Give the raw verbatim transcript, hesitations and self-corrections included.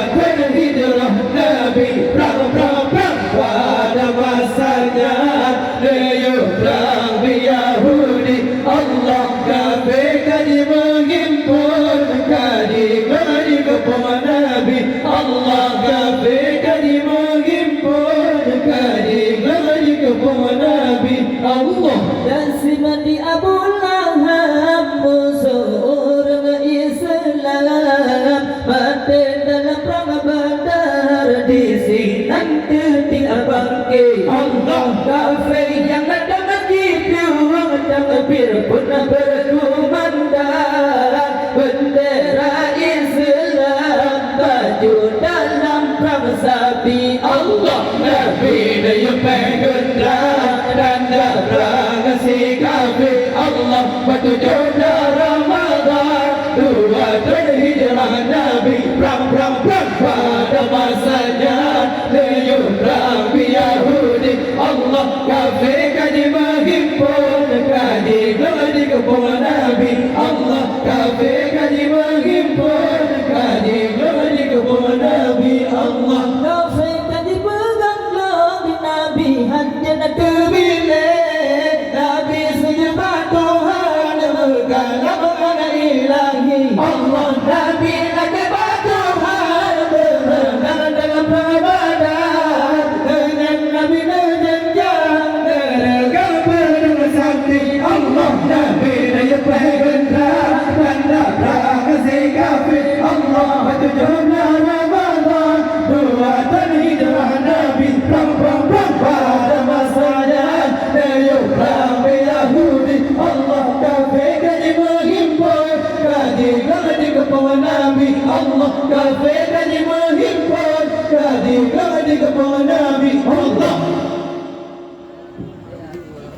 Hijrah Nabi prang, prang, prang pada masa nyan, neuyueb prang bak Yahudi. Allah kafé ka jimeuhimpon, ka jigloe jikeupeue Nabi. Allah kafé ka jimeuhimpon, ka jigloe jikeupeue Nabi. Allah. Dan si Mati Abu Lahab, musoh ureuëng Islam, maté dalam prang Badar, disinan teutiek bangké. Allah kafé nyang na deuh jipiôh, takbir pun beukumandang, beundera Islam baju dalam prang sabi. Allah Nabi neuyueb geundang, tanda prang si kafé. Allah bak tujoh blah Ramadhan, dua thôn hijrah Nabi, prang, prang, prang pada masa nyan, neuyueb prang bak Yahudi. Allah kafé ka jimeuhimpon, ka jigloe jikeupeue Nabi. Allah kafé ka jimeuhimpon, ka jigloe jikeupeue Nabi. Allah kafé ka jipeugang lom di Nabi, hanjeuet na teubilék. Nabi sujud bak Tuhan, meukalam ngon Ilahi. Allah Nabi lakée bak Tuhan, meunan dalam prang Badar. Deungon Nabi neujanjang, neureuga peudeueng sakti. Allah Nabi neuyueb geundang, tanda prang si kafé. Allah bak tujoh blah Ramadhan, dua thôn hijrah Nabi, prang, prang, prang pada masa nyan, neuyueb prang bak Yahudi. Allah kafé ka jimeuhimpon, ka jigloe jikeupeue Nabi. Allah kafé ka jimeuhimpon, ka jigloe jikeupeue Nabi.